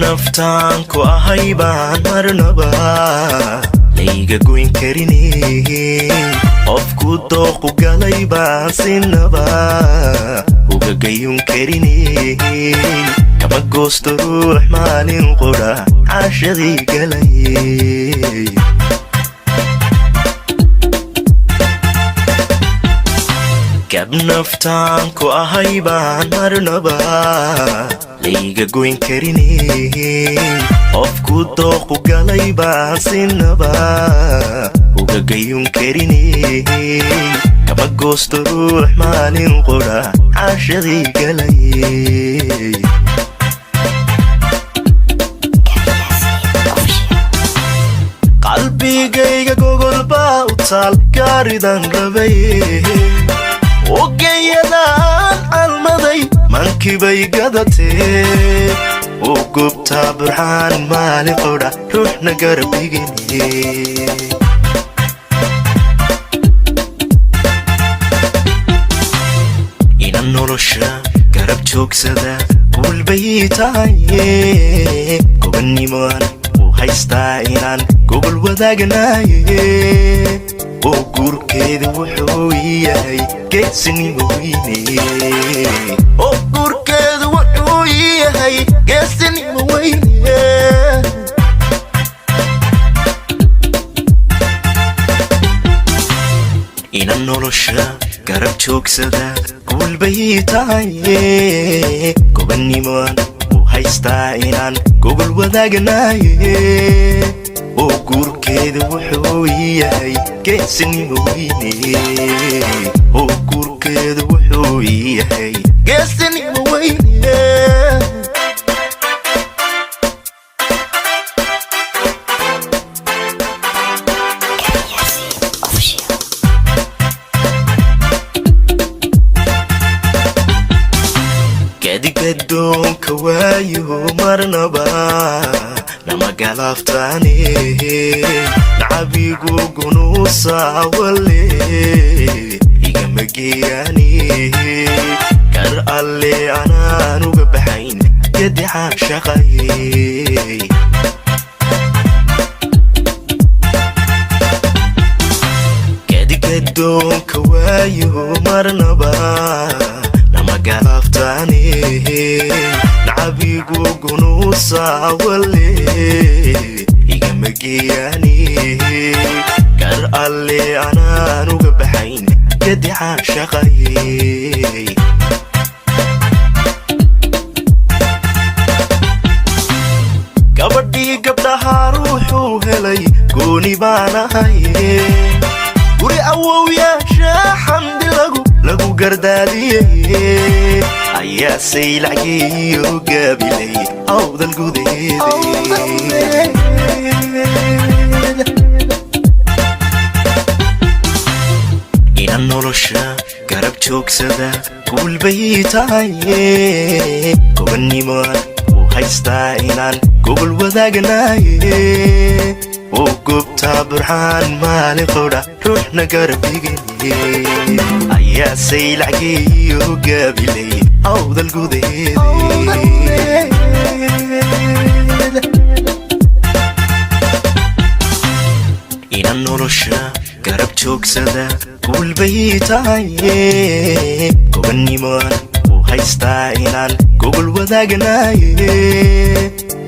Naftaan ku ahay baan marnaba layga goyn karine, qofku dooqu galay baan sinaba uga gayun karine. Kama goosto ruux maalin qudha caashadii galay. Gab naftaan ku ahay baan marnaba layga goyn karine, qofku dooqu galay baan sinaba uga gayun karine. Kama goosto ruux maalin qudha caashadii galay. Qalbigayga gogol baa u taal gaaridan rabay, ogeyadaan calmaday mankibay gadatee. U gubtaa burxaan maalin qudha ruuxna garabigine. Inan nolosha garab joogsada guulbay tahaye, gobanimaan u haystaa inaan gobol wadaagnaye. Oo guurkeeda wuxuu yahay geesinimo weyne. Oo guurkeedu wuxuu yahay geesinimo weyne. Inan nolosha garab joogsada guulbay tahaye, gobanimaan u haystaa inaan gobol wadaagnaye. Oo guurkeeda wuxuu yahay geesinimo weyne. Oo guurkeeda wuxuu yahay geesinimo weyne. Yasin Official. Gadigadoonka waayo marnaba nama galaaftaane, nacabigu gunuusa wale igama geeyaane. Kar alle anaan uga baxayn gadicaan shaqaye. Gadigadoonka waayo marnaba nama galaaftaane, nacabigu gunuusa wale igama geeyaane. Kar alle anaan uga baxayn gadicaan shaqaye. Gabadhii gabdhaha ruuxuu helay gooni baan ahaye, guri awowyaasha xamdi lagu gardaadiyey ayaa saylacgeeyo gaabilay awdal gudaheede. Inan nolosha garab joogsada guulbay tahaye, gobanimaan u haystaa inaan gobol wadaagnaye. Oo gubtaa burxaan maalin qudha ruuxna garabigine ayaa saylacgeeyo gaabilay awdal gudaheede. Inan nolosha garab joogsada guulbay tahaye, gobanimaan u haystaa inaan gobol wadaagnaye.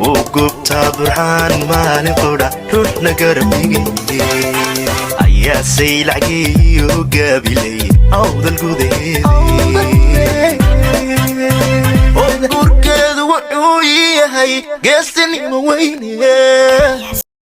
Oo gubtaa burxaan maalin qudha ruuxna garabigine ayaa saylacgeeyo gaabilay awdal gudaheede. Oo guurkeedu wuxuu yahay geesinimo weyne. Yasin